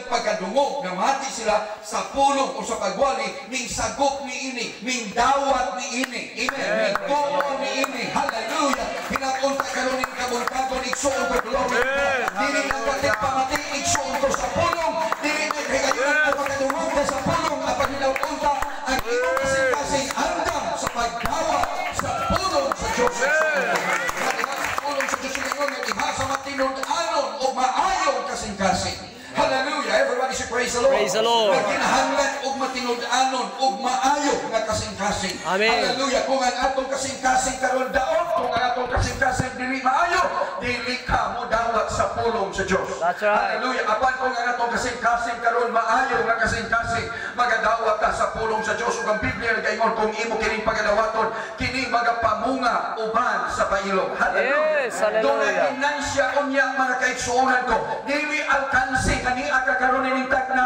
Pagkadungog nga mati sila sa pulong o sa pagwali, ning sagop ni ini, ning dawat ni ini. Amen. Ning tuo ni ini. Hallelujah. Hinaunta karon ning kabuntagon, igsuon ko, glory to God. Dili lang ka pamati, igsuon ko, sa pulong. Dili na kay gayon ko makadungog ka sa pulong apan hinaunta ang imong kasing-kasing andam sa pagdawat sa pulong sa Diyos, igsuon ko. Nga diha sa pulong sa Diyos ingon nga diha sa matinud-anon o maayong kasing-kasing. Hallelujah. Everybody say, "Praise the Lord." Praise the Lord. Nga kinahanglan og matinud-anon og maayo nga kasing-kasing. Amen. Hallelujah. Kung ang atong kasing-kasing karon daot, kung ang atong kasing-kasing dili maayo, dili ka mo dawat sa pulong sa Dios. That's right. Hallelujah. Apan kung ang atong kasing-kasing karon maayo nga kasing-kasing, magadawat ta sa pulong sa Dios ug ang Biblia nagaingon kung imo kining pagadawaton, kini magapamunga uban sa pailog. Hallelujah. Yes, hallelujah. Doon ginansya unya, mga kaigsuonan ko, dili alkansi kani ka karon ining tagna.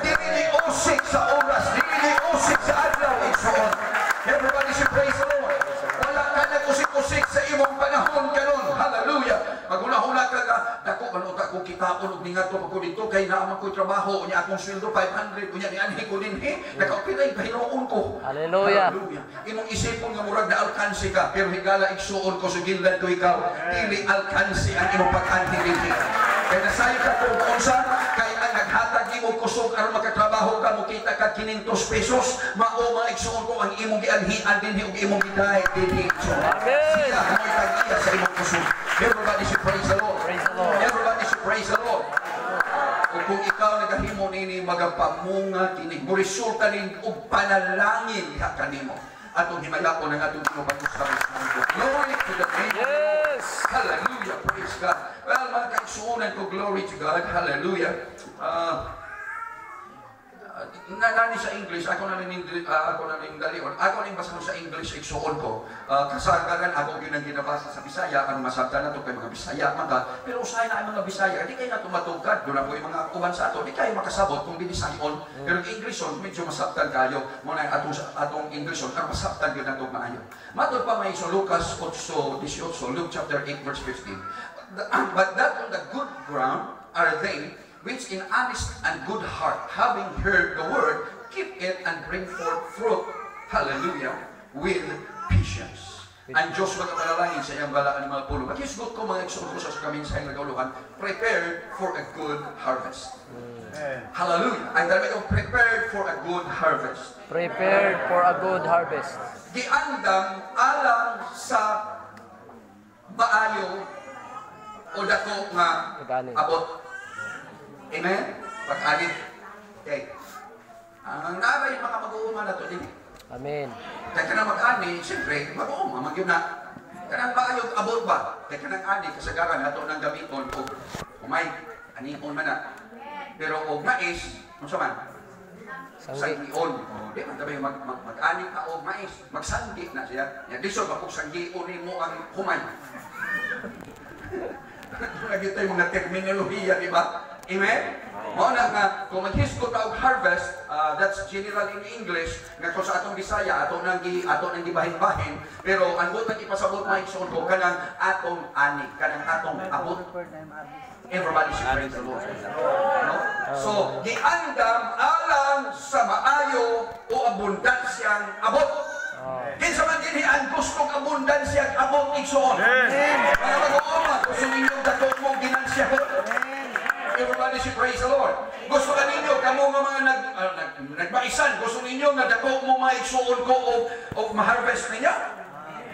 Dili ni usik sa oras, dili ni usik sa adlaw, igsuon. Everybody say, "Praise the Lord." Wala ka nag-usik-usik sa imong panahon karon. Hallelujah. Maghuna-huna ka nga, dako man uta kong kitaon og ningadto pa ko dito kay naa man ko'y trabaho, unya akong sweldo 500, unya nianhi ko dinhi, nakaupilay pahinuon ko. Hallelujah. Hallelujah. Imong isipon nga murag na alkansi ka, pero higala, igsuon ko, sugildan ko ikaw, dili alkansi ang imong pag-anhi dinhi. Kay nasayod ka kung unsa, kay ang naghatag nimo kusog aron makatrabaho ka, mokita ka 500 pesos, mao, mga igsuon ko, ang imong gianhian dinhi ug imong gidaay dinhi, igsuon. Amen. Siya mo'y tag-iya sa imong kusog. Everybody should praise the Lord. Praise the Lord. Everybody should praise the Lord. Ug kung ikaw nagahimo nini, magapamunga kini, moresulta ning og panalangin diha kanimo. Atong himayaon ang atong Ginoo sa. Glory to the name of the Lord. Hallelujah. Praise God. Well, mga kaigsuonan ko, glory to God. Hallelujah. Na nani sa English, ako na ning dalion. Ako ning basahon sa English, igsuon ko. Kasagaran ako gyud ang ginabasa sa Bisaya aron masabtan nato kay mga Bisaya man ka. Pero usahay na ang mga Bisaya, di kay nato matugkad. Doon ako yung mga uban sa ato, di kayo makasabot kung binisayon. Pero ang Englishon medyo masabtan kayo. Mo na atong atong Englishon aron masabtan gyud nato maayo. Matod pa may sa Lucas 8:18, Luke chapter 8 verse 15. "But that on the good ground are they which in honest and good heart, having heard the word, keep it and bring forth fruit," hallelujah, "with patience." Ang Diyos magapanalangin sa iyang balaan ng mga pulong. Maghisgot ko, mga igsoon ko, sa kaming sa iyang nagauluhan, prepared for a good harvest. Hallelujah. Ang dami ko, prepared for a good harvest. Prepared for a good harvest. Giandam alang sa maayo o dako nga Pag-ani. Abot. Amen? Pag-ani. Okay. Ang naray mga mag-uuma na to, di Amen. Kay kanang mag-ani, siyempre, mag-uuma, man gyud na. Kanang maayog abot ba? Kay kanang ani, kasagaran ato nang gamiton og umay, anion man na. Pero og mais, unsa man? Sanggi. Sanggion. Oh, di man tabi mag-ani ka og mais, magsanggi na siya. Ya lisod ba kung sanggion nimo ang humay? Lagi tayo mga terminolohiya, di ba? Amen? Mao na nga, kung maghisgot ta og harvest, that's general in English, nga kung sa atong Bisaya, ato nang gibahin-bahin, pero ang butang ipasabot, mga igsoon ko, kanang atong ani, kanang atong abot. Everybody should praise the Lord. No? So, giandam alang sa maayo o abundansyang abot. Kinsa man dinhi ang gustong abundansyang abot, igsoon? Mga mag-uuma, gusto ninyo dako mong ginansya? Everybody should praise the Lord. Gusto ka ninyo, kamo nga mga nagmaisan, gusto ninyo nga dako mo maigsuon ko o ma-harvest ninyo?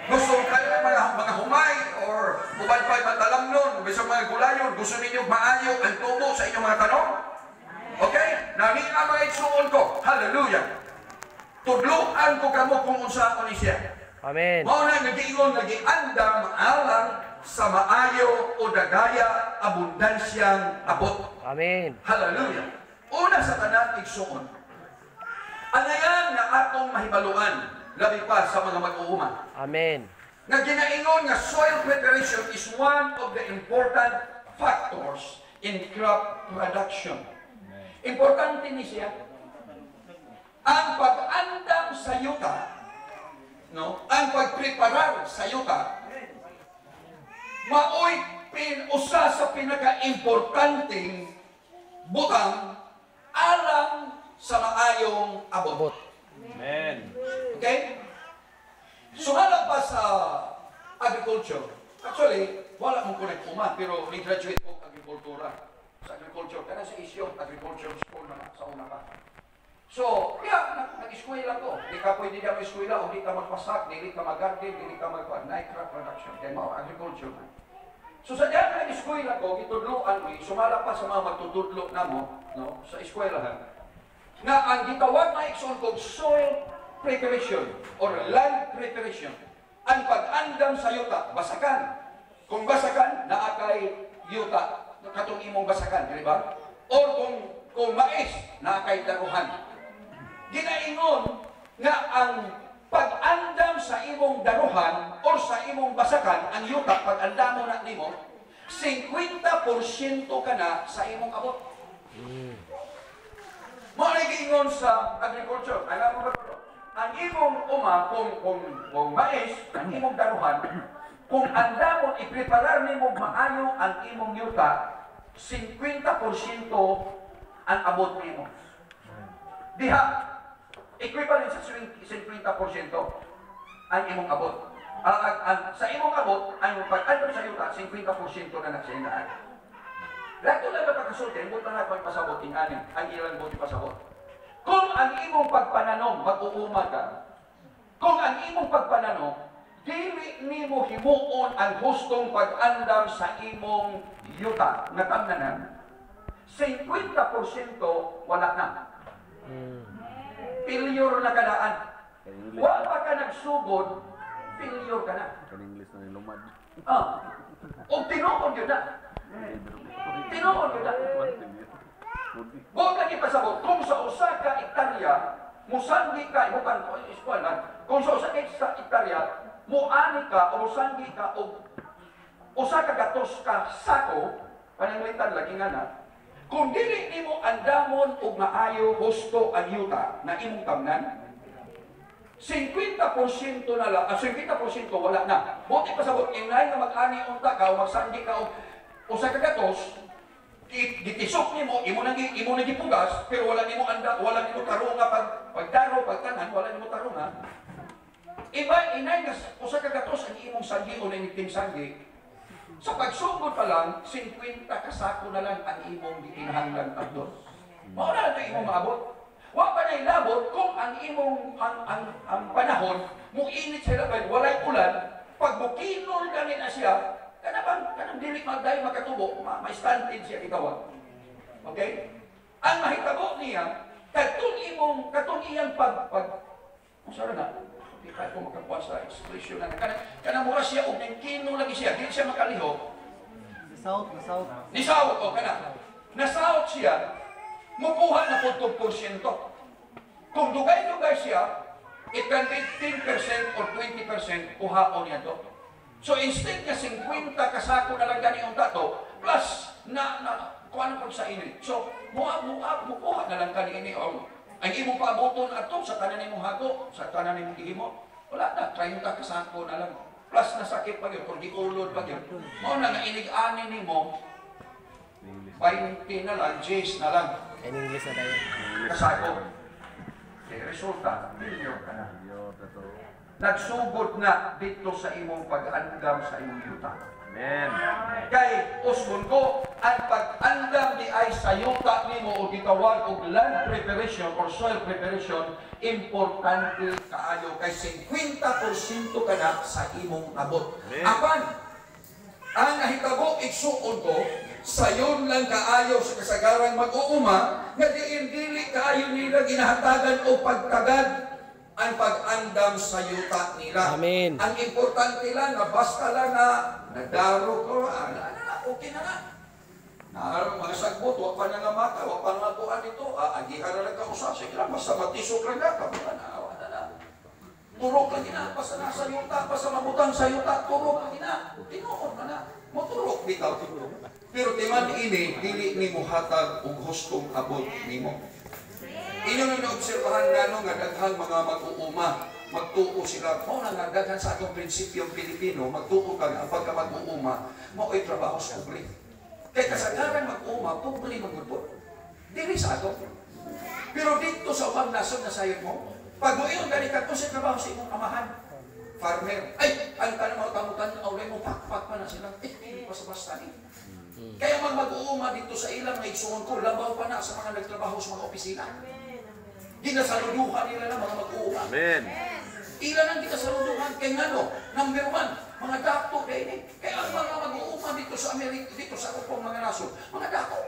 Gusto kayo mga humay or uban pa matalamnon, bisan mga gulayon, gusto ninyo maayo ang tubo sa inyong mga tanom? Okay? Nani ang mga igsuon ko. Hallelujah. Tudluan ko kamo kung unsa ni siya. Amen. Mao na nagiingon nga giandam alang sa maayo o dagaya abundansyang abot. Amen. Hallelujah. Una sa tanan, igsuon. Angayan nga atong mahibaluan, labi pa sa mga mag-uuma. Amen. Nga ginaingon nga soil preparation is one of the important factors in crop production. Importante ni siya. Ang pag-andam sa yuta, no? Ang pagpreparar sa yuta, maoy usa sa pinaka-importanteng butang alang sa maayong abot. Abot. Amen. Okay? Sumala pa sa agriculture. Actually, wala mong connect uma, pero ni-graduate ko agrikultura. Sa agriculture, kana sa issue, agriculture school na sa una pa. So, kaya nag-eskwela ko. Di ka pwede ka mag-eskwela o di ka magpasak, dili ka mag-garden, dili ka mag night crop production. Kaya mao agriculture na. So sa diyan na nag-eskwela ko, gitudloan mi, sumala pa sa mga magtutudlo namo, no, sa eskwelahan, na ang gitawag na igsoon kog soil preparation or land preparation, ang pag-andam sa yuta, basakan. Kung basakan, naa kay yuta, katong imong basakan, di ba? Or kung mais, naa kay daruhan. Ginaingon nga ang pag-andam sa imong daruhan or sa imong basakan, ang yuta, pag-andamo na nimo, 50% ka na sa imong abot. Mao na giingon sa agriculture. Alam mo ba ito? Ang imong uma, kung mais, ang imong daruhan, kung andamon, ipreparar nimo maayo ang imong yuta, 50% ang abot nimo. Diha, equivalent sa 50% ang imong abot. Ang sa imong abot, ang pag-andam sa yuta, 50% na nagsinaan. Lato lang na pagkasulti, ang buta na pagpasabot, ingani, ang ilang buti pasabot. Kung ang imong pagpananom, mag-uuma ka, kung ang imong pagpananom, dili nimo himuon ang hustong pag-andam sa imong yuta, nga tamnanan, 50% wala na. Failure na kanaan. Wa pa ka nagsugod, failure ka na. Kan English na nilumad. Ah. Og tinuod yun na. Tinuod yun na. Huwag lagi pasabot, kung sa usa ka hektarya, musanggi ka, ibukan ko, eskwela, kung sa usa ka hektarya, muani ka o musanggi ka o usa ka gatos ka sako, pananglitan lagi nga na, kung dili nimo andamon og maayo husto ang yuta na imong tamnan, 50% na lang, 50% wala na. Buti pasabot, inay nga mag-ani unta ka o magsanggi ka og usa ka gatos, gitisok nimo, imo nang gipugas, pero wala nimo anda, wala nimo tarunga pagdaro, pagtanan, wala nimo tarunga. Iba inay nga usa ka gatos ang imong sanggi o nainigting sanggi. Sa pagsugod pa lang, 50 ka sako na lang ang imong gikinahanglan abot. Mao na lang imong maabot. Wa pa na ilabot kung ang imong ang panahon mo init sa labay, walay ulan, pag bukinol gani na siya, kana bang kanang dili magday makatubo, ma-stunted siya gitawag. Okay? Ang mahitabo niya, katong imong katong iyang pag pag unsa ra na? Di ka ko makakuha sa expression na kana kana mura siya og kino lagi siya, dili siya makalihok. South, south. Nisawot o kana. Nasawot siya, mukuha na po porsyento. Kung dugay-dugay siya, it can be 10% or 20% kuhaon niya to. So instead nga 50 kasako na lang gani ang tato, plus na na kuha na sa init. So mua mua mukuha na lang kani ini o ang imong paaboton ato sa tanan nimong hago, sa tanan nimong gihimo. Wala na, 30 kasako na lang. Plus nasakit pa yun, kung giulod pa yun. Mao na nga inig-ani nimo 20 na lang, 10 na lang. In English na tayo. Kasako. Kaya resulta, failure ka na. Nagsugod na dito sa imong pag-andam sa imong yuta. Amen. Kay usbon ko, ang pag-andam di ay sa yuta nimo o gitawag og land preparation or soil preparation, importante kaayo kay 50% ka na sa imong abot. Amen. Apan, ang nahitabo igsuon ko, sayon lang kaayo sa kasagarang mag-uuma, nga diin dili kaayo nila ginahatagan o pagtagad ang pag-andam sa yuta nila. Amen. Ang importante lang, nga basta lang na nagdaro ko, okay na nga. Naroon mga sagbot, wa pa na nga mata, wa pa na nga kuan dito, agihan na lang kausa, sige lang, basta matisok lang na, kamuha na, awa na na. Turok lagi na, basta nasa yuta, basta mabutang sa yuta, turok lagi na. Tinuod na na, moturok bitaw. Pero timan ini, dili ni muhatag og hustong abot nimo. Inyo na naobserbahan nga no, nga daghang mga mag-uuma, magtuo sila. Mao na nga daghan sa atong prinsipyong Pilipino, magtuo ka nga ang pagka mag-uuma, mao'y trabaho sa pobre. Kay kasagaran mag-uuma, pobre man gud po. Dili sa ato. Pero dito sa ubang nasod na sayo mo, pag moingon gani ka kung sa trabaho sa imong amahan, farmer, ay, ang tanong mga tamutan, awlay mo, pakpak pa na sila. Eh, hindi basta-basta ni. Kaya mag mag-uuma dito sa ilang na igsuon ko, labaw pa na sa mga nagtrabaho sa mga opisina. Ginasaluduhan nila ng mga mag-uuma. Amen. Ilan ang ginasaluduhan? Kaya nga no, number one, mga dato din eh. Kaya ang mga mag-uuma dito sa Amerika, dito sa upong mga nasod, mga dato.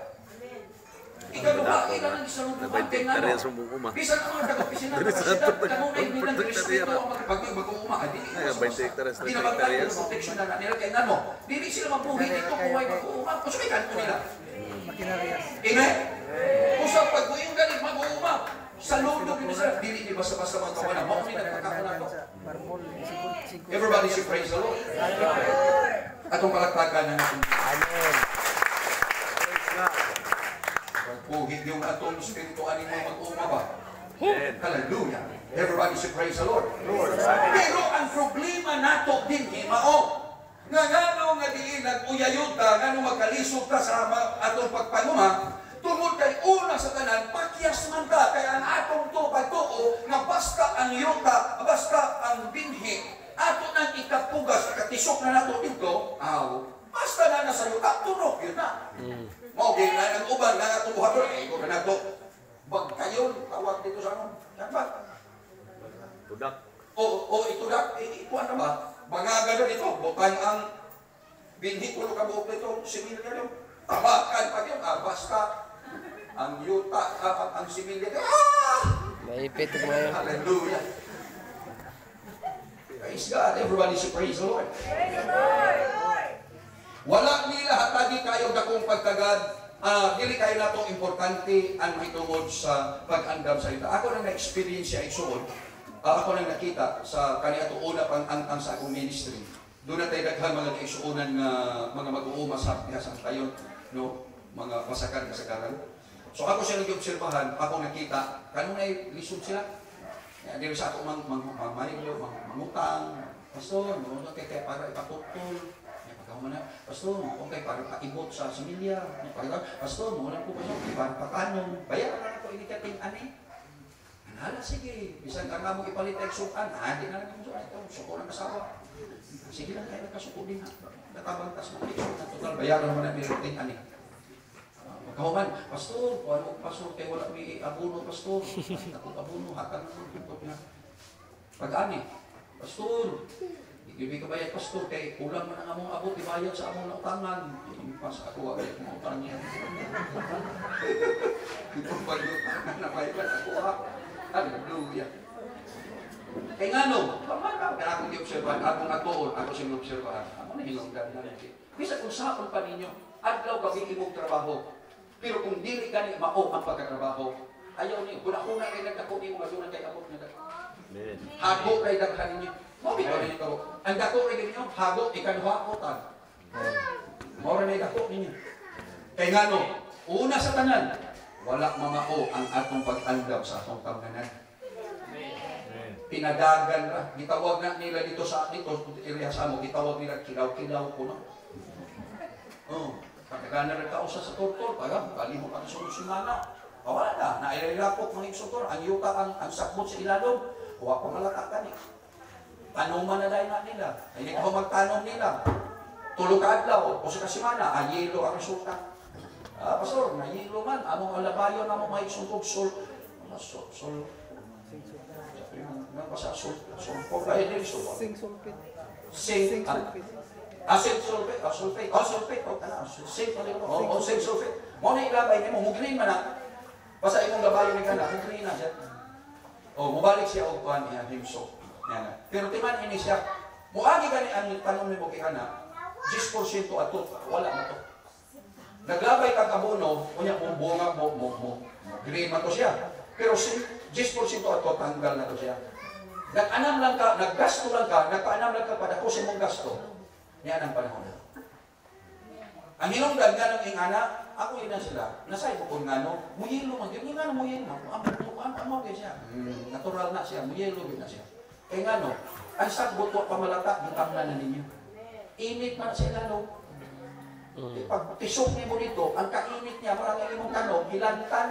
Ikaduha, ilan ang gisaluduhan? Kaya nga no, bisan ang mga taga-opisina, taga-sila, kanunay nilang respeto ang mga pag-uuma. Ay, dili Ay, 20 hectares, 30 Ginabantayan hectares. ang protection na nila. Kaya nga no, dili sila mabuhi dito kung may mag-uuma. Kung sa may kanto nila. Makinarias. Amen? Kung sa pag-uing galing mag-uuma, sa ludo yun sila, dili ni basta-basta mga kawana. Mao ni nagpakakuna to. Sa Marmol, siguro. Everybody should praise the Lord. Atong palakpakan ng atong Amen. pagpuhit yung atong spiritual ani mga mag-uuma ba? Amen. Hallelujah. Everybody should praise the Lord. Pero ang problema nato din mao nga ngano nga diin nag-uyayod ta, ngano magkalisod ta sa atong pagpanguma, tungod kay una sa tanan, pakyas man ta, kay ang atong to pagtuo nga basta ang yuta, basta ang binhi, ato nang ikapugas, ikatisok na nato dito, aw, basta na nasa yuta, turok yun na. Mao gyud na ang uban nga atong buhaton, eh, ko na nato. Bagkayon, tawag dito sa ano, yan ba? Tudak. O ito na, ikuan na ba? Bangaga na dito, butang ang binhi tulo ka buok nito, similya nyo. Tabakan pa yun, basta ang yuta, ang similya. Ah! Maipit ug mayo. Hallelujah. Praise God. Everybody should praise the Lord. Wala nila hatagi kayo dakong pagtagad. Dili kayo nato importante ang mahitungod sa pag-andam sa yuta. Ako nang na-experience siya igsuon. Ako nang nakita sa kaniadto una pang ang sa akong ministry. Doon na tayo daghan mga kaigsuonan nga mga mag-uuma sa diha sa tayon, no? Mga masakan kasagaran. So ako siya nag-obserbahan, ako nakita kanunay lisod sila. Kaya dili sa ako mangutang, pastor, mo kay kay para ipatutol. Kaya pagkahuman na, pastor, mo kay para paibot sa similya. Pastor, mo lang ko pastor, para pakanon. Bayaran na ako ini kating ani. Hala, sige, bisan ka nga mo ipalit ay sukan, di na lang yung sukan, ito, suko ng asawa. Sige lang, kaya nagkasuko din ha. Natabangtas mo, ikaw na total, bayaran mo na niliting ani. Pagkahuman, pastor, kung ano, pastor, kaya wala may abono, pastor. Ako abono, hatang mo, na. Pag-ani, pastor, ibig ka bayad, pastor, kay kulang man ang among abot, ibayad sa among nautangan. Impas ako, agad mo utang niya. Ito pa yung utangan na bayad ako, ha. Hallelujah. Kaya nga no, kaya akong i-obserbahan, akong atuon, ako siyang i-obserbahan. Ako na hinungdan na rin. Bisa kung saan pa ninyo, adlaw gabi imong trabaho. Pero kung dili gani mao ang pagkatrabaho, ayaw niyo, kuna-kuna kay nagdako nimo nga doon kay abot nga dako. Hago kay daghan ninyo. Mao bitaw ninyo kamo. Ang dako kay ninyo, hago ikaduha utan. Mao ra nay dako ninyo. Kay ngano, una sa tanan, wala mamao ang atong pag-andam sa atong tangganan. Pinadagan ra, gitawag na nila dito sa dito area sa amo, gitawag nila kilaw-kilaw ko no. Oh, pagkagana ra ka usa sa tortor, para kalihok ang sunod semana. Wala na, nailapok mga igsutor, ang yuta ang sakbot sa ilalom, wa pa malaka kani. Tanuman na dahil na nila. Ay ko magtanom nila. Tulo ka adlaw, usa ka semana, ayelo ang resulta. Pastor, nayelo man, among alabayon, among may sungkog, sol, sol, sol, Sing sulfate. Sing sulfate. Zinc sulfate, oh sulfate, oh sulfate, oh kana, zinc oh zinc sulfate. Mo na ilabay nimo, mo green man na. Basta imong labayon ni kana, mo green na siya. Oh, mobalik siya og kuan niya himso. Yan. Pero timan ini siya. Moagi gani ang tanom nimo kay kana, 10% ato wala na to. Naglabay kag abono, unya mo bunga mo mo mo green man to siya. Pero 10% ato tanggal na to siya. Nag-anam lang ka, naggasto lang ka, nagpaanam lang ka padako sa imong gasto. Niyan ang panahon. Ang hinungdan nga ng ingana, ako yun na sila, nasay ko kung ngano, muyelo man, yun nga muyelo, amo kay siya. Natural na siya, muyelo yun na siya. Kaya ngano, ang sagbot wa pamalata, gitanglan na ninyo. Init man sa ilalong. Pag tisok nimo dito, ang kainit niya, marang ang imong tanom, hilantan.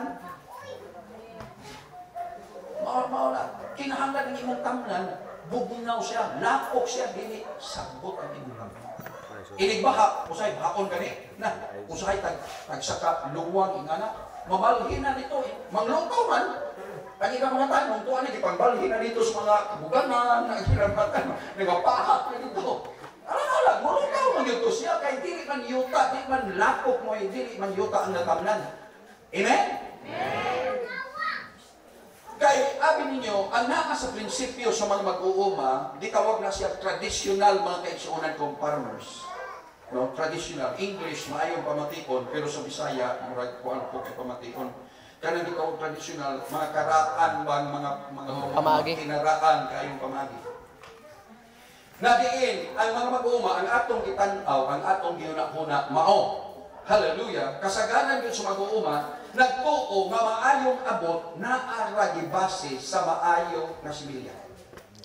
Mao mao na. Kinahanglan ang imong tamnan, bugnaw siya, lakok siya, dili sagbot ang imong tamnan. Inig baha, usay bahaon gani. Na, usay tag tagsaka luwang ingana. Mabalhin na dito, eh. Mangluto man. Ang ilang mga tanong, tuwa ni gipangbalhin na dito sa mga kabuganan, ang ilang mga tanong, nagapahak na dito. Ala, mulukaw man yun to siya, kay dili man yuta, di man lakok mo, eh, dili man yuta ang natamnan. Amen? Kay abi ninyo, ang naa sa prinsipyo sa mga mag-uuma, gitawag na siya traditional, mga kaigsuonan kong farmers. No, traditional English maayong pamation, pero sa Bisaya murag kuan ko kay pamation. Kanang gitawag traditional, mga karaan bang mga Pamagi. Kinaraan kayong pamagi. Na diin ang mga mag-uuma, ang atong gitan-aw, ang atong gihuna-huna mao. Hallelujah. Kasagaran gyud sa mag-uuma, nagtuo nga maayong abot naa ra gibase sa maayo nga similya.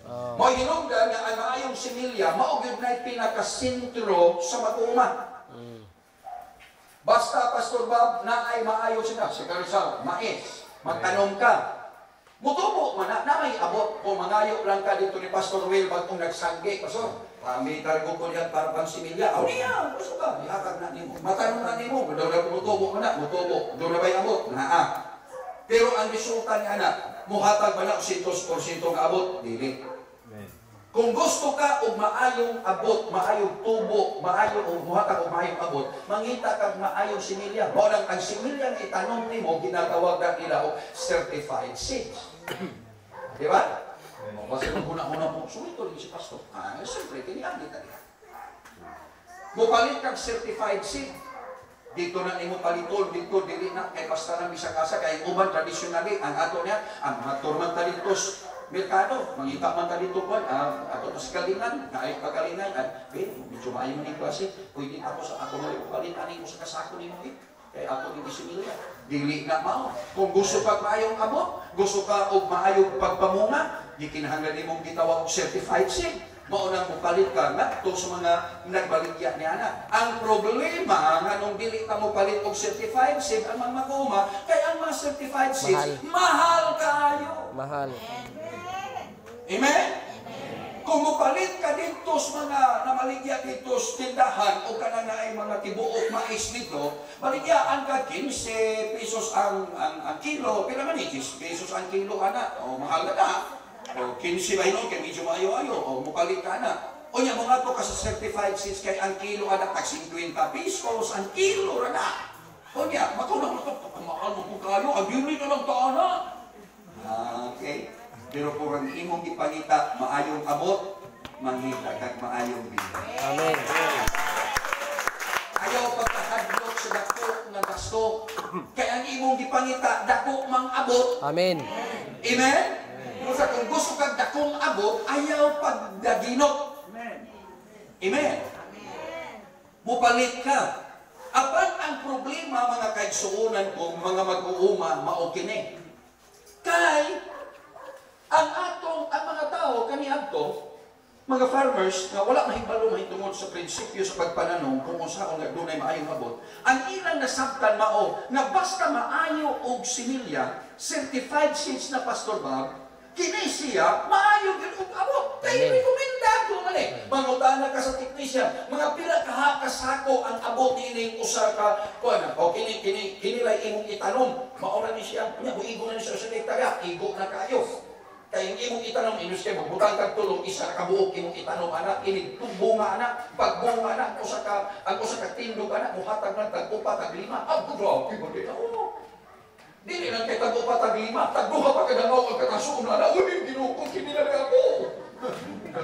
Oh. Mao hinungdan nga ang maayong similya mao gyud nay pinakasentro sa mag-uuma. Basta, Pastor Bob, na ay maayo sila sa Karisal, mais, magtanom ka. Mutubo man na, na may abot. Kung mangayo lang ka dito ni Pastor Will bagong nagsangge, Pastor, pamitar ko ko niya para pang similya. Aw niya, gusto ka, ihatag na nimo. Matanong na nimo, daw na mutubo man na, mutubo. Daw na ba'y abot? Naa. Pero ang resulta niya na, muhatag ba na og 100% nga abot? Dili. Kung gusto ka og maayong abot, maayong tubo, maayo og muhatag og maayong abot, mangita kag maayong similya. Mao nang ang similya nga itanom nimo ginatawag na nila og certified seeds. Di ba? O basta nung huna-huna po, sulito rin si pastor. Ah, siyempre, kiniagi ta niya. Mupalit kag certified seed. Dito na nimo paliton, dito dili na kay basta lang bisa kasa kay uban traditionally ang ato niya ang mga man ta dito sa merkado, mangita man ta dito kwan, ah, ato ta sa Kalingan, naay pagalingan, at be, medyo maayo man yung klase, pwede ako sa ako na palit ani mo sa kasako nimo eh. Kay ako din similya. Dili na mao. Kung gusto ka maayong abot, gusto ka og maayong pagpamunga, gikinahanglan nimong gitawag og certified seed. Mao nang mupalit ka ngadto sa mga nagbaligya ni ana. Ang problema nganong dili ta mo palit og certified seed ang mga mag-uuma kay ang mga certified seeds mahal kaayo. Mahal. Amen? Kung mupalit ka dito sa mga namaligya dito sa tindahan o kanang naay mga tibuok mais dito, baligyaan ka 15 pesos ang kilo, pila man ni 10 pesos ang kilo ana. O mahal na na. O 15 ba hinuon kay medyo maayo-ayo o mupalit ka na. O nya mga to ka sa certified seeds kay ang kilo ana tag 50 pesos ang kilo ra na. O nya matunaw na to, mahal mo kung kayo, ang dili na lang ta ana. Ah, okay. Pero kung ang imong gipangita maayong abot, mangita kag maayong biya. Amen. Ayaw pagkahadlok sa dako nga gasto. Kay ang imong gipangita dako mang abot. Amen. Amen? Kung kung gusto kag dakong abot, ayaw pagdaginot. Amen. Mupalit ka. Apan ang problema, mga kaigsuonan ko, mga mag-uuma, mao kini. Kay ang atong ang mga tao kaniadto, mga farmers nga wala mahibalo mahitungod sa prinsipyo sa pagpananom kung unsaon nga dunay maayong abot, ang ilang nasabtan mao nga basta maayo og similya, certified seeds na, Pastor Bob, kini siya maayo gyud og abot kay Amen. rekomendado man eh. Mangutana ka sa technician, mga pila ka kasako ang abot niining usa ka kuan o kini kini kini lay imong itanom, mao ra ni siya. Nya igo na ni siya sa hektarya, igo na kayo. Kay ang imong itanom, inus kay magbutang kag tulong, isa ka kabuok imong itanom ana, ini bunga ana, pagbunga ana, ang usa ka tindog ana, muhatag na tag upat, tag lima. Ah, grabe ba di? Oo. Dili lang kay tag upat, tag lima, tag duha pa kadangaw ang katasuon ana. Uy, Ginoo ko, kini na ako.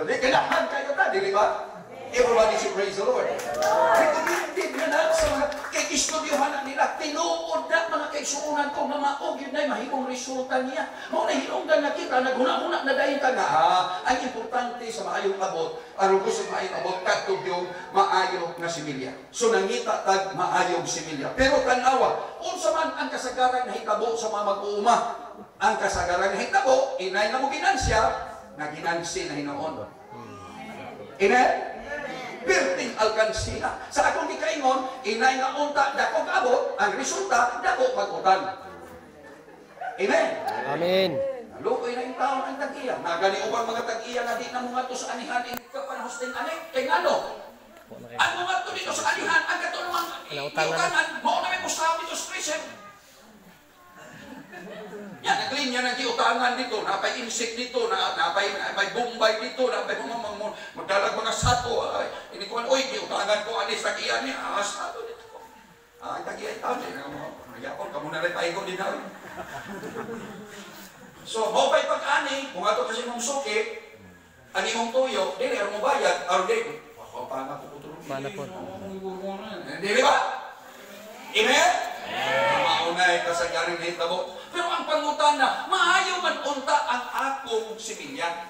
Di kailangan kayo ta, dili ba? Everybody should praise the Lord. Recommended na na sa mga kay istudyohan na nila, tinuod na, mga kaigsuonan ko, nga mao gyud na mahimong resulta niya. Mao na hinungdan na kita, naghuna-huna na dayon ka nga, ah, ang importante sa maayong abot, aron gusto maayong abot, kadto yung maayo nga similya. So nangita tag maayong similya. Pero tan-awa, unsa man ang kasagaran nahitabo sa mga mag-uuma? Ang kasagaran nahitabo, inay nga mo ginansya, naginansi na hinuon. Amen? Perting alkansiya. Sa akong gikaingon, inay nga unta dako abot, ang resulta dako pag-utan. Amen. Amen. Luoy na yung taon ang tag-iya. Nagani ubang mga tag-iya nga di na mo ngadto sa anihan ini ka panahon ting ani. Kay ngano? Ang mga to dito sa anihan, ang kato namang Nautangan na. iutangan, mao na may usab dito sa prison. Yan, naglinya ng giutangan dito, napay insect dito, na, napay bombay dito, napay mga mga magdalag mga sato. Ay, inikuan, oy, giutangan ko, anis, tag-iya niya, ah, sato dito. Ah, tag-iya taon, eh, nagyapon, kamo na rin paigo din na. So, mao pa'y pag-ani, kung ato kasi mong suki, ang imong tuyo, dili mo bayad, aron di, ako pa nga puputulong. Mana po. Dili ba? Amen? Maunay kasagaran na hitabo. Pero ang pangutana, maayo man unta ang akong similya.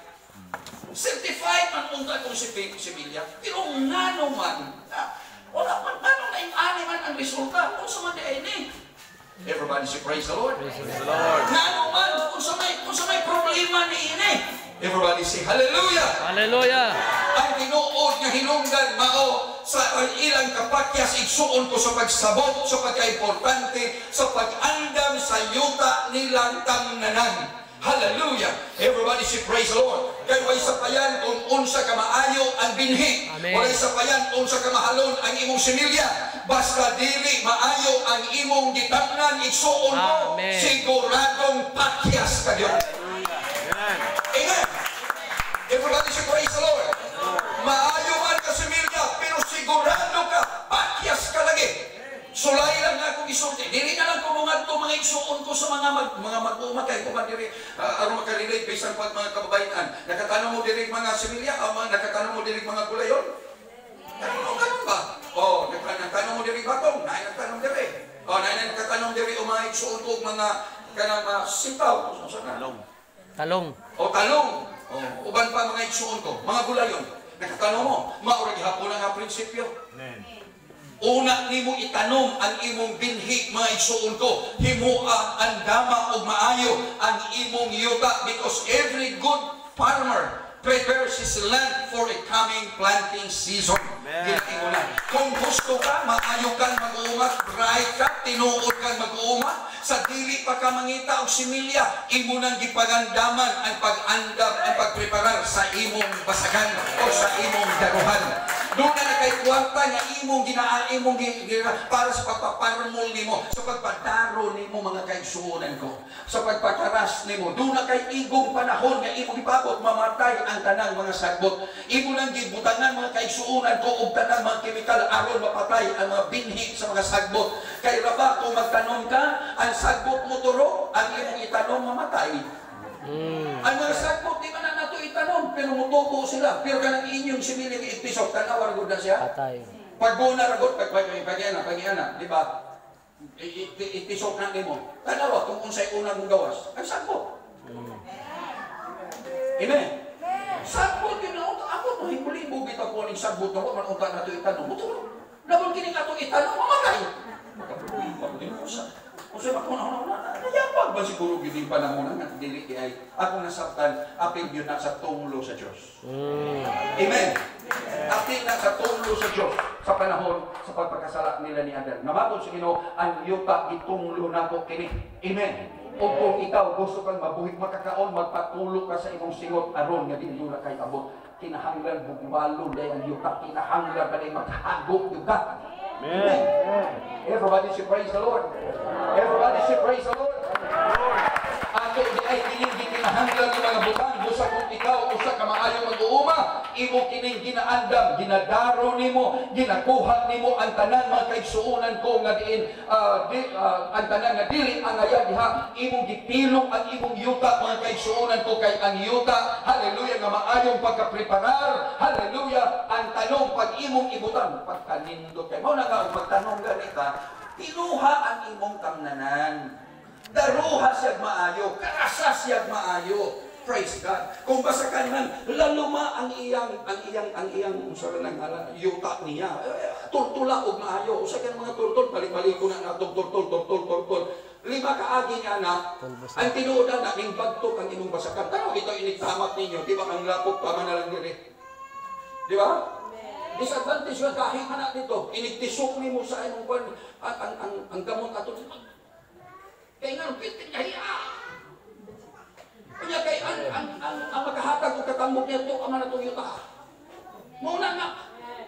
Certified man unta akong similya. Pero ngano man, wala man, ngano na yung ani man ang resulta. Kung sa man di ay ni. Everybody say praise the Lord. Praise the Praise the Lord. Ngano man, kung sa may problema ni ini. Everybody say hallelujah. Hallelujah. Ang tinuod nga hinungdan mao sa ang ilang kapakyas, igsuon ko, sa pagsabot sa pagkaimportante sa pag-andam sa yuta nilang tamnanan. Hallelujah! Everybody say praise the Lord. Kay way sapayan kung unsa ka maayo ang binhi. Amen. Walay sapayan unsa ka mahalon ang imong similya. Basta dili maayo ang imong gitamnan, igsuon mo, Amen. siguradong pakyas ka gyud. Amen. Amen. Everybody say praise the Lord. Maayo man ka similya, pero sigurado ka, pakyas ka lagi. Sulay lang nga akong isulti. Dili na lang ko mga to mga igsuon ko sa mga mag-uma kay ko man diri aron makarelate bisan pag mga kababayan. Nakatanom mo diri mga similya o mga nakatanom mo diri mga gulayon? Kanon kanon ba? Oh, nagtanom mo diri batong, naay nagtanom diri. Oh, naay nagtanom diri o mga igsuon ko og mga kanang mga sitaw, unsa na? Talong. Talong. O talong. O, uban pa mga igsuon ko, mga gulayon. Nakatanom mo, maura gihapon ang prinsipyo. Amen. Una nimo itanom ang imong binhi, mga igsuon ko. Himua andama og maayo ang imong yuta because every good farmer prepares his land for a coming planting season. Amen. Ginaingon na. Kung gusto ka, maayo kang mag-uuma, bright ka, tinuod kang mag-uuma, sa dili pa ka mangita og similya, imo nang gipagandaman ang pag-andam, ang pagpreparar sa imong basagan o sa imong daruhan. Doon na kay kwarta nga imong ginaa imong para sa pagpaparmol nimo, sa pagpadaro nimo, mga kaigsuonan ko, sa pagpakaras nimo. Doon na kay igong panahon nga imong gipabot mamatay ang tanang mga sagbot. Imo nang gibutangan, mga kaigsuonan ko, og tanang mga kemikal aron mapatay ang mga binhi sa mga sagbot. Kay raba kung magtanom ka, ang sagbot mo turo, ang imong itanom mamatay. Ang mga sagbot, di man na nato itanom, pero mutubo sila. Pero kanang inyong simili nga itisok, tanaw ra gud na siya. Patay. Paguna ra gud, pag pag pag pag pag ana, di ba? Itisok na nimo. Tanawa kung unsay unang mong gawas. Ang sagbot. Amen. Sagbot yun na unta. Ako no himuli bitaw ko ning sagbot na man unta nato itanom. Muturo. Labon kining atong itanom mamatay. Makaproblema ko din ko sa Kung sa makunahon na, nayapag ba siguro gid yung panahon nga dili di ay ako nasabtan, apil yun na sa tunglo sa Dios. Amen. Apil na sa tunglo sa Dios sa panahon sa pagpakasala nila ni Adan. Namatod sa Ginoo ang yuta gitunglo nako kini. Amen. O kung ikaw gusto kang mabuhi makakaon, magpatulo ka sa imong singot aron nga dili na kay abot. Kinahanglan bugmalon day ang yuta, kinahanglan pa day maghagop yuta. Amen. Everybody say praise the Lord. Everybody say praise the Lord. Ato di ay kining gikinahanglan ng mga butang busa kung ikaw usa ka maayo mag-uuma, imo kining ginaandam, ginadaro nimo, ginakuha nimo ang tanan, mga kaigsuonan ko, nga diin ang tanan nga dili angaya diha, imong gipilong ang imong yuta, mga kaigsuonan ko, kay ang yuta, hallelujah, nga maayong pagkapreparar, hallelujah, ang tanong pag imong ibutang pagkanindot kay mao na nga magtanong gani ka, tinuha ang imong tamnanan. Daruha siyag maayo, karasa siyag maayo. Praise God. Kung basakan man, laluma ang iyang unsa nang ngalan, yuta niya. Eh, Turtula og maayo. Usa kan mga turtol, balik-balik ko na natong turtol, turtol, turtol. Lima ka agi niya na, ang tinuod na ning bagtok ang imong basakan. Tanaw ito inigtamak ninyo, di ba ang lapok pa man na lang diri. Di ba? Disadvantage nga kahit man na dito, inigtisok nimo sa imong kwan ang gamot ato. Kay nga pitin kahiya. Unya kay ang makahatag og katambok niya to ang atong yuta. Mao na nga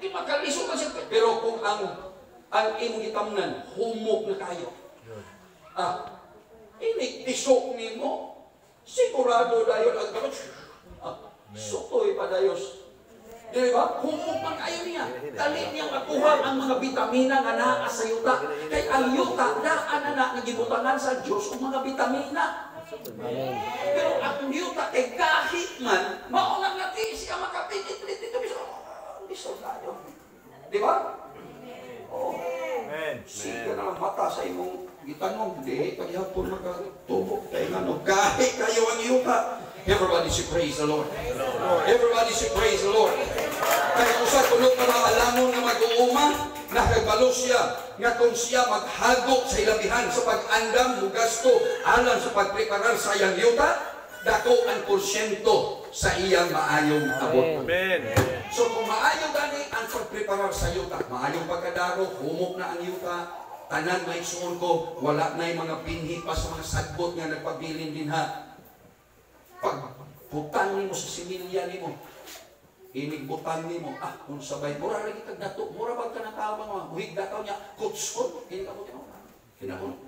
di makalisod man siya. Pero kung ang imong gitamnan humok na kayo. Ah, inigtisok nimo sigurado dayon ang gamot. Ah, sutoy pa dayos. Di ba? Humok man kayo niya. Dali niya makuha ang mga bitamina nga naa sa yuta. Kay ang yuta, naa na na nga gibutangan sa Diyos og mga bitamina. Amen. Pero ang yuta kay kahit man, mao na nga di siya makapenetrate dito. Biso tayo. Di ba? Oo. Amen. Sige na lang mata sa imong gitanong. Di, paghihapon makatubo. Kay ngano, kahit kayo ang yuta. Everybody say praise the Lord. Everybody say praise the Lord. Kaya usa kuno ka maalamon nga mag-uuma, nakabalo siya nga kung siya maghago sa ilabihan sa pag-andam mugasto alang sa pagpreparar sa iyang yuta, dako ang porsyento sa iyang maayong abot. Amen. So kung maayo gani ang pagpreparar sa yuta, maayong pagkadaro, humok na ang yuta, tanan may suon ko, wala na yung mga binhi pa sa mga sagbot nga nagpabilin din ha. Pagbutang nimo sa similya nimo, inigbutang nimo, ah, kung sabay, mura lagi kag dato, mura bag ka na tao mga buhig dataw niya, kutson, kini ka mo kinahon.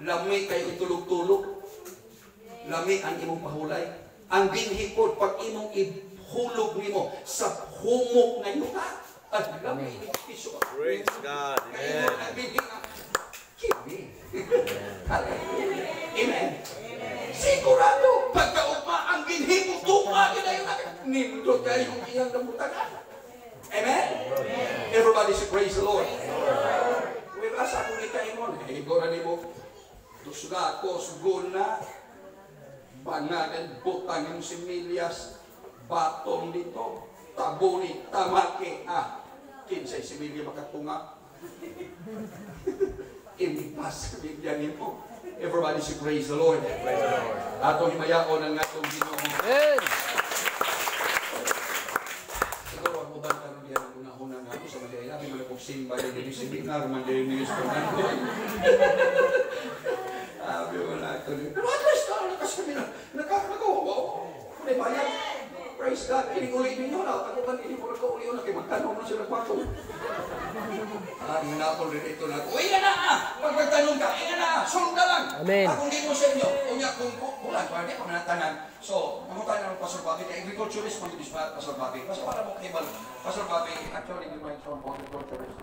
Lami kayo itulog-tulog, lami ang imong pahulay. Ang binhi pod pag imong ihulog nimo sa humok nga yuta, at lami piso. Praise God. Kay Amen. ang binhi nga kibi. Amen. Sigurado, pagkaugma ang binhi mo, tunga yun na yun. Nindot kayo yung iyang namutangan. Amen? Everybody say praise the Lord. Whereas akong ikaingon, eh, gora nimo, tusga ako, suguna, bangagan, butang yung similyas, batong dito, tabuni, tamaki, ah, kinsay similya makatunga. Impas similya nimo. Everybody say praise the Lord. Praise the Lord. Atong himayaon ang atong Ginoo. Amen. Siguro ang uban karon diha ang una-una nga ako sa Malaysia, may mga kong simba din ni seminar man din ni Fernando. Abi wala ito. Pero at least na lakas kami na naka wow. May bayad. Praise God. Kining uli ninyo na. Ako man ini mo uli na kay magtanong na sila kwato. Ah, hinapol rin ito na. Uy, na ah! Pag magtanong ka, ina na ah! Sulod na lang. Amen. Akong di mo sa inyo. Unya kung wala, di pa manatanan. So, mangutan na ng Pastor Bobby. Kay agriculturist man yun Pastor Bobby. Basta para mo kay Pastor Bobby, actually, you might sound agriculturist.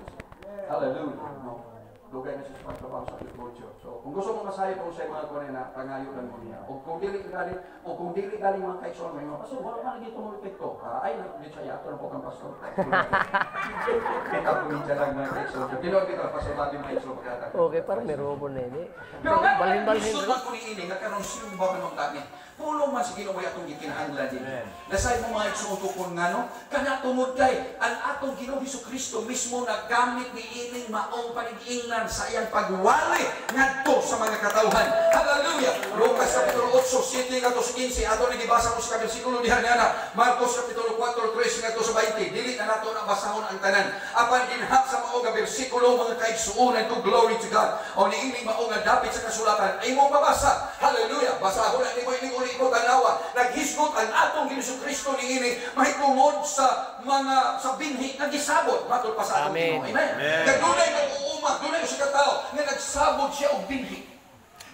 Hallelujah. No? Dugay na siya sa pagtrabaho sa agriculture. So, kung gusto mo masayop kung sa mga kunin na, pangayo lang mo niya. O kung dili galing, o kung dili galing mga kaigsoon, may mga pastor, wala man dito mo epekto. Ay, di siya yato na po kang pastor. Kita po niya lang mga kaigsoon. Dino dito, Pastor Bobby, mga igsoon pagkatag. Okay, parang may robo na ini. Pero nga, Balhin-balhin. gusto man ko niini, nga karon simba man ang dami. Pulong man sa Ginoo atong gikinahanglan din. Nasay mo mga igsoon ko kung ngano, kana tungod kay ang atong Ginoo Hesukristo mismo nagamit ni ining maong panigingnan sa iyang pagwali ngadto sa mga katawhan. Hallelujah! Lucas Kapitulo 8, 7 ngadto sa 15, ato ni gibasa ko sa bersikulo diha niana. Marcos Kapitulo 4, 3 ngadto sa 20. Dili na nato na basahon ang tanan. Apan dinha sa mao nga bersikulo mga kaigsuonan ko, glory to God. O niining mao nga dapit sa kasulatan ay imong mabasa. Hallelujah! Basahon na nimo ining uli mo tanawa. Naghisgot ang atong Ginoo Kristo niini mahitungod sa mga sa binhi nga gisabot matod pa sa atong Amen. Ginoo. Amen. Amen. Nga dunay mag-uuma, dunay usa ka tawo nga nagsabot siya og binhi.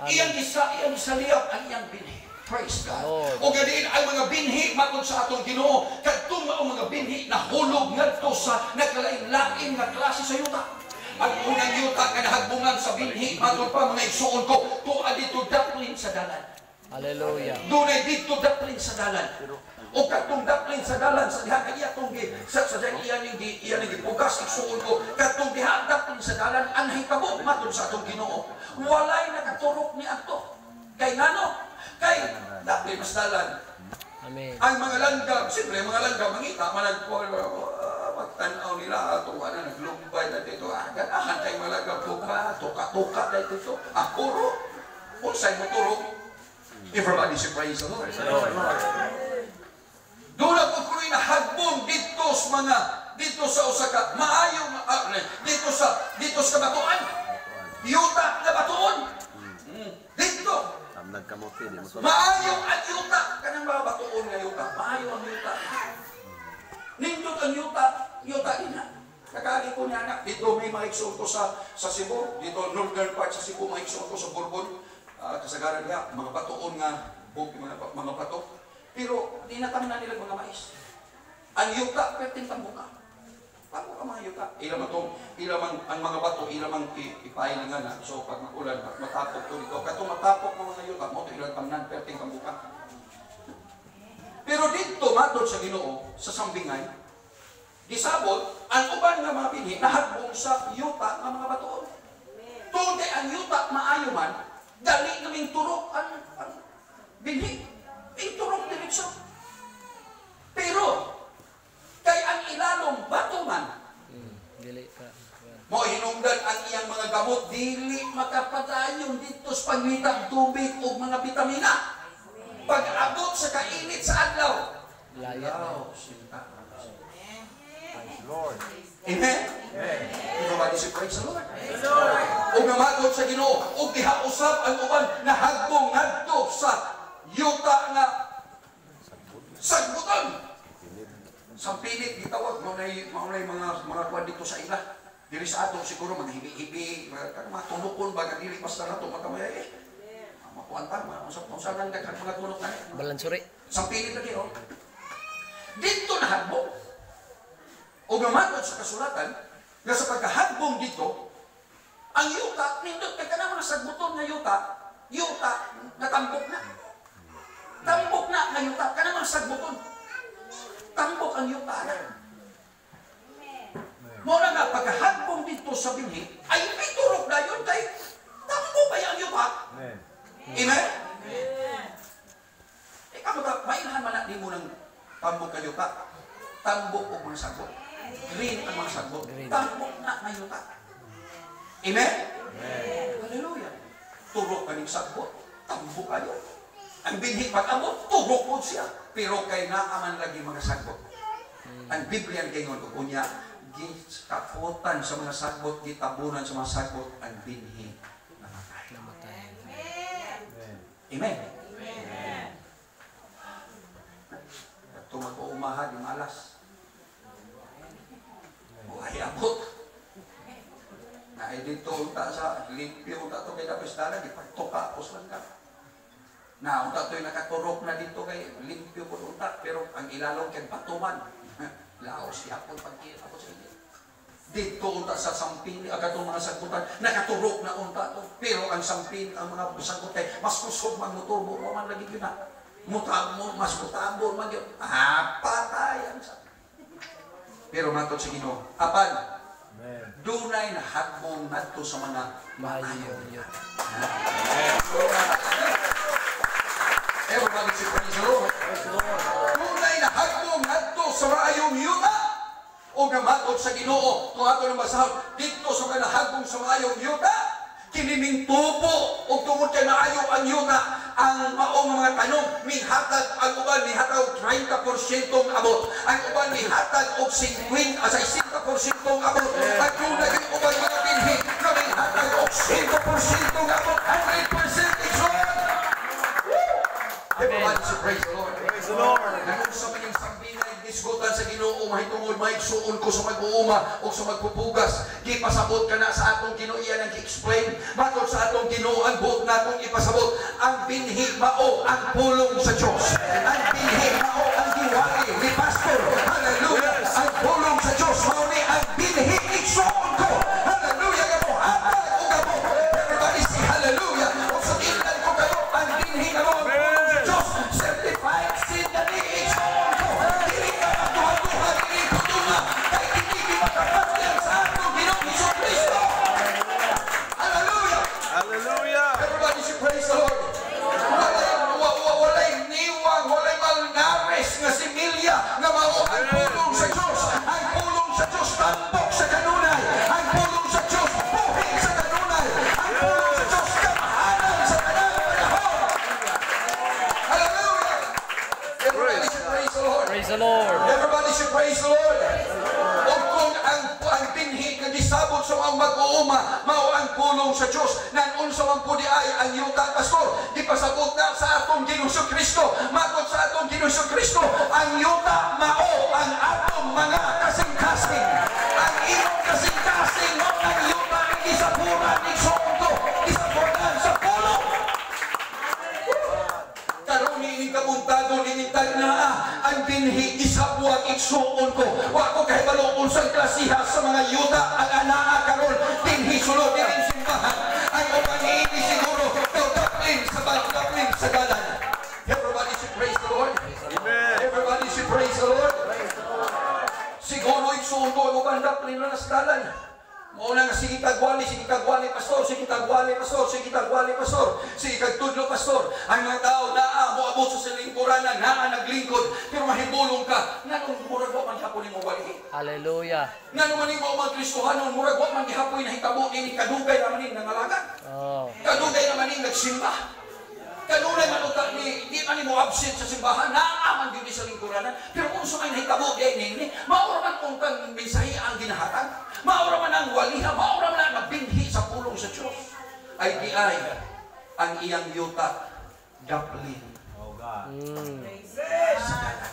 Iyang isa, iyang isaliyap ang iyang binhi. Praise God. Lord. O gadiin ang mga binhi matod sa atong Ginoo, kadtong mao mga binhi nahulog ngadto sa nagkalain-lain nga klase sa yuta. Ang unang yuta nga nahagbungan sa binhi matod pa mga igsuon ko, tuad dito daplin sa dalan. Hallelujah. Dunay dito daplin sa dalan. O katong daplin sa dalan sa diha kay atong gi sa diha iya ning gi iya ning gipugas igsuon ko katong diha daplin sa dalan ang hitabo matod sa atong Ginoo. Walay nakaturok ni adto. Kay ngano? Kay daplin mas dalan. Amen. Ang mga langgam, siyempre ang mga langgam mangita manag magtan-aw nila ato ana naglumbay na dito. Ganahan kay mga langgam tuka tuka tuka dito. Akuro unsay motoro. Everybody say praise the Lord. Doon ako kuno'y nahagbong dito sa mga dito sa usa ka maayong dito sa batuan. Yuta nga batuon. Dito. Tamnag kamote, di mo to. Maayo ang yuta kanang mga batuon nga yuta. Maayo ang yuta. Nindot ang yuta, yuta din na. Nakaagi ko niya anak, dito may mga igsoon ko sa Cebu, dito northern part sa Cebu, mga igsoon ko sa Borbon. Kasagaran niya, mga batuon nga, mga bato. Pero di na na nila mga mais. Ang yuta, perting tambuka. Tambok ang mga yuta. Ila man tong, ila man ang mga bato, ila man ipay nga na. So pag magulan, matapok to dito. Katong matapok ng mga yuta, mo to ilang tamnan, perting tambuka. Pero dito, matod sa Ginoo, sa sambingay, gisabot, ang uban nga mga binhi, nahagbong sa yuta nga mga batuon. Tungod kay ang yuta maayo man, dali naming turok ang binhi. Iturok diretso. Pero, kay ang ilalom bato man, Dili pa. mo hinungdan ang iyang mga gamot, dili makapadayon dito sa pangitang tubig o mga bitamina. Pag abot sa kainit sa adlaw, Laya. Law, sinta. Praise Lord. Amen? Amen. Everybody say, praise the Lord. Ug namatod sa Ginoo, ug diha usab ang uban nahagbong ngadto sa yuta nga sagbutan. Sa pilit gitawag mao nay mga kuan dito sa ila. Diri sa ato siguro mga hibi-hibi, mga tunukon ba dili basta nato makamay eh. Makuan ta, mga unsa nang daghan mga tunok na. Balansuri. Sa pilit lagi oh. Dito nahagbong. O namatod sa kasulatan, nga sa pagkahagbong dito, ang yuta, nindot kay kanang mga sagbuton nga yuta, yuta natambok na. Tambok na nga yuta, kanang mga sagbuton. Tambok ang yuta na. Mo na nga pagkahagbong dito sa binhi, ay miturok na yun kay tambok ay ang yuta. Amen. Amen? Eh, kamo ta, mailhan man na di mo ng tambok ka yuta. Tambok og mga sagbot. Green ang mga sagbot. Green. Tambok na nga yuta. Amen? Hallelujah. Turok kaning sagbot. Tambok kayo. Ang binhi pag-abot, turok po siya. Pero kay naaman lagi mga sagbot. Ang Biblia ang gayon, ug unya, gikaputan sa mga sagbot, gitabunan sa mga sagbot, ang binhi namatay. Namatay. Amen. Amen. Ito mag-uumaha, di malas. Buhay abot. Na dito unta sa limpyo unta to kay dapat dala di pagtuka lang ka. Na unta to'y nakaturok na dito kay limpyo po unta pero ang ilalong kay batuman. Laos yapon pagkita ko sa inyo. Dito unta sa sampin katong mga sagbutan nakaturok na unta to. Pero ang sampin ang mga sagbot kay mas kusog man motubo wa man lagi gyud na. Mutamo mas mutabor man gyud. Ah, patay ang sa. Pero matod sa Ginoo, apan Amen. dunay nahagbong ngadto sa mga Maayong yuta. Everybody say praise the Lord. Dunay nahagbong ngadto sa maayong yuta. O namatod sa Ginoo, kung ato nang basahon, dito sa mga nahagbong sa maayong yuta, kini ming tubo og tungod kay maayo ang yuta, ang maong mga tanom mihatag ang uban mihatag og 30% abot, ang uban mihatag og 50 sa 60% abot, at dunay gyud uban mga binhi nga mihatag og 100% abot, 100% igsoon. Everybody say praise the Lord. Praise the Lord. Nangunsa man yung sambinay, gisgutan sa Ginoo mahitungod maigsuon ko sa mag-uuma o sa magpupugas. Gipasabot ka na sa atong Ginoo iyan ang gi-explain. Matod sa atong Ginoo ang buot natong ipasabot. Ang binhi mao ang pulong sa Dios. Ang binhi mao ang giwali ni pastor. Hallelujah. Yes. Ang pulong sa Dios mao ni ang binhi igsuon ko. Hallelujah kamo. Hatag og amo. Everybody say hallelujah. O sa inlan ko kayo ang binhi mao ang pulong sa Dios. Certified seed na ni igsuon ko. Dili ka magduha-duha, dili ko tunga. Kay dili gyud makapatyan sa atong Ginoong Hesukristo. Hallelujah. Hallelujah. Everybody should praise the Lord. Walay niwang, walay malnares nga similya nga mao ang pulong sa Diyos. Ang pulong sa Diyos tambok sa kanunay. Ang pulong sa Diyos buhi sa kanunay. Ang pulong sa Diyos kamahalan sa tanang panahon. Hallelujah. Everybody should praise the Lord. Praise the Lord. Everybody should praise the Lord. ang mag-uuma, mao ang pulong sa Dios. Nan unsa man pud ay ang yuta, pastor, gipasabot na sa atong Ginoong Kristo. Matod sa atong Ginoong Kristo, ang yuta mao ang atong mga kasing-kasing. Ang imong kasing-kasing mao ang yuta ang gisapuran igsoon ko, gisapuran sa pulong. Karon niining kabuntado nining tagnaa ang binhi gisabwag igsuon ko. Wa ko kahibalo unsang klasiha sa mga yuta ang anaa karon dinhi sulod nining simbahan. Ang uban niini siguro daw daplin sa daplin sa dalan. Everybody should praise the Lord. Amen. Everybody should praise the Lord. Siguro igsuon ko ang uban daplin na sa dalan. Mao na nga sige tagwali, pastor, sige tagwali, pastor, sige tagwali, pastor, sige kagtudlo, pastor. Ang mga tao naa moabot sa lingkuranan, naa naglingkod, pero mahibulong ka nganong murag wa man gihapon nimo wali. Hallelujah. Ngano man nimo mga Kristohanon, murag wa man gihapon nahitabo nini kadugay naman ning nangalagad. Oh. Kadugay naman ning nagsimba. Kanunay man uta ni di man nimo absent sa simbahan, naa man gyud sa lingkuranan, pero unsa may nahitabo di nini, mao ra man untang mensahe ang ginahatag. Mao ra man ang waliha, mao ra man ang nabinhi sa pulong sa Dios. Ay di ay ang iyang yuta daplin Oh God. Sa dalan.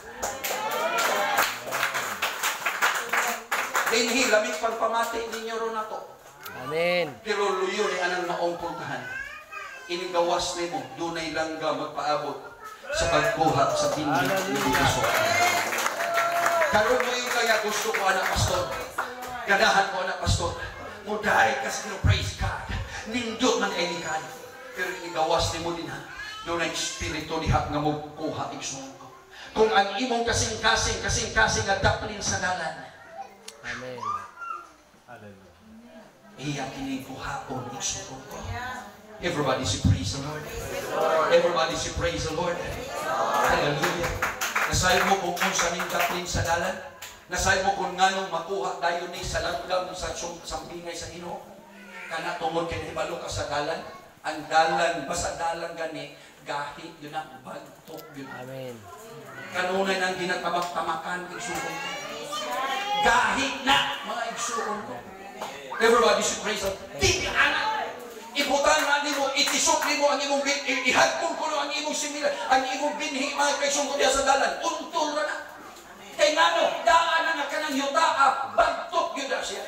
Dinhi lamig pagpamati ninyo ron ato. Amen. Pero luyo ni anang maong pultahan. Ining gawas nimo dunay langga magpaabot sa pagkuha sa binhi ni Kristo. Karon mo yung kaya gusto ko anak pastor. Ganahan ko anak pastor. Mudahay ka sa praise God. Nindot man ay likan. Pero inigawas nimo din ha. Dunay espiritu diha nga mogkuha igsuon ko. Kung ang imong kasing-kasing, kasing-kasing nga daplin sa dalan. Amen. Hallelujah. Iya kini kuhaon igsuon ko. Everybody say praise the Lord. Everybody say praise the Lord. Hallelujah. Nasayod mo kung unsa ning daplin sa dalan. Nasayod mo kung nganong makuha dayon ni sa langgam sa sambingay sa Ginoo. Kana tungod kay nahibalo ka sa dalan. Ang dalan, basta dalan gani, gahi yun na, bagtok yun. Amen. Kanunay nang ginatamak-tamakan igsuon ko. Gahi na mga igsuon ko. Everybody should praise the Lord. Di anak. Ibutan na nimo, itisok nimo ang imong ihagpon kuno ang imong simila, ang imong binhi mga kaigsuon ko diha sa dalan. Untol ra na. Kay ngano, daan na nga kanang yuta, bagtok yun na siya.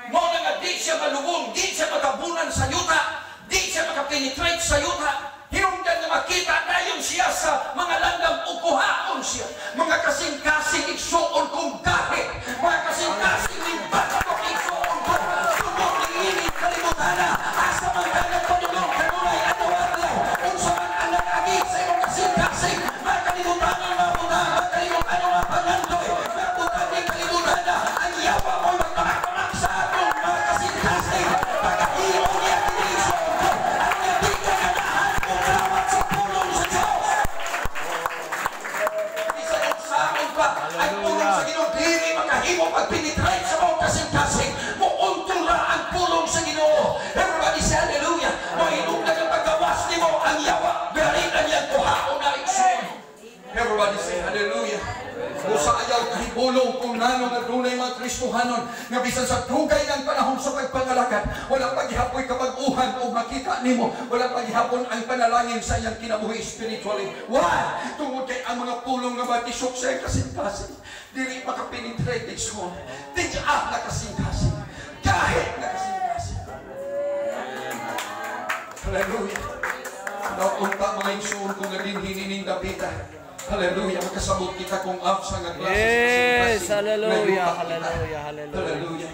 Mo na nga di siya malubong, di siya matabunan sa yuta, di siya makapenetrate sa yuta. Hinungdan nga makita dayon siya sa mga langgam ukuhaon siya. Mga kasing-kasing igsuon kong gahi, mga kasing-kasing ning bagtok igsuon ko. Tungod niini kalibutana, asa man ka nagpadulong kanunay adlaw-adlaw, unsa man ang nag-agi sa imong kasing-kasing, mga kalibutanon mga butang, mga kalibutanon mga pangandoy, mga butang ning kalibutana, ang yawa mo'y magtamak-tamak sa atong mga kasing-kasing. Pagkahimo niya kini igsuon ko, ang di ka ganahan kung lawat sa pulong sa Diyos. Bisan unsaon pa ang pulong sa Ginoo dili makahimo pagpenetrate sa mga kasing-kasing. Muuntol ra ang pulong sa Ginoo. Everybody say hallelujah. Mahinungdan ang paggawas nimo ang yawa, dali na niyang kuhaon na igsoon. Everybody say hallelujah. Musa ayaw kahibulong kung nano nga dunay mga Kristohanon nga bisan sa dugay ng panahon sa pagpangalagad, wala paghihapoy kabag-uhan o makita nimo, wala paghihapon ang panalangin sa iyang kinabuhi spiritually. Why? Tungod kay ang mga pulong nga matisok sa iyang kasing-kasing, dili makapenetrate igsoon. Tiga na kasing-kasing, kahit na kasing-kasing. Hallelujah. Naunta mga igsoon kung nga dinhi nining dapita. Hallelujah. Makasabot kita kung afsa nga klase sa Yes, kasing-kasing. hallelujah, Ngayuta kita. hallelujah, hallelujah. Hallelujah.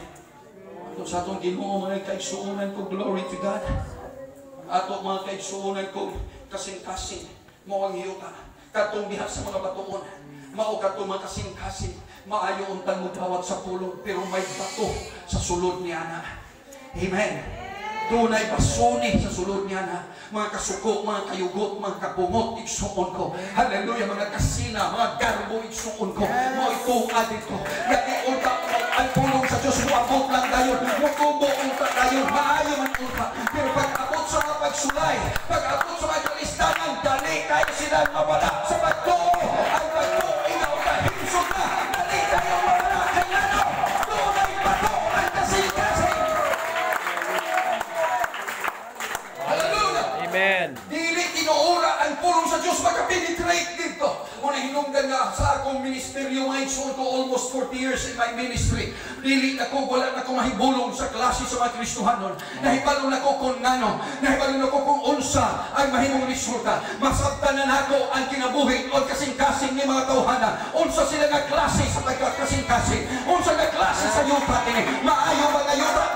Ito sa atong Ginoo mga kaigsuonan ko, glory to God. Ato mga kaigsuonan ko, kasing-kasing mao ang yuta. Katong diha sa mga batuon, mao katong mga kasing-kasing, maayo untang mudawat sa pulong, pero may bato sa sulod niya na. Amen. Dunay basuni sa sulod niya na. Mga kasuko, mga kayugot, mga kapungot, igsuon ko. Hallelujah, mga kasina, mga garbo, igsuon ko. Mga ituwa dito. Nag-iunta ang pulong sa Diyos, muabot lang dayon, mutubo unta dayon, maayo man unta. Pero pag-abot sa mga pagsulay, pag-abot sa mga kalistanan, dali kayo sila mawala sa pagtuo. Ang pagtuo, inaw na, himsog na, dali kayo mawala. Kaya no, dunay bato ang kasing-kasing. pulong sa Dios maka-penetrate dito. Muna hinungdan nga sa akong ministeryo, mga igsoon ko, almost 40 years in my ministry. Dili na ko, wala na ko mahibulong sa klase sa mga Kristohanon. Nahibalo na ko kung ngano, nahibalo na ko kung unsa ang mahimong resulta. Masabtan na nako ang kinabuhi o kasing-kasing ni mga tawhana. Unsa sila nga klase sa pagkakasing-kasing? Unsa nga klase sa yuta kini? Maayo ba nga yuta?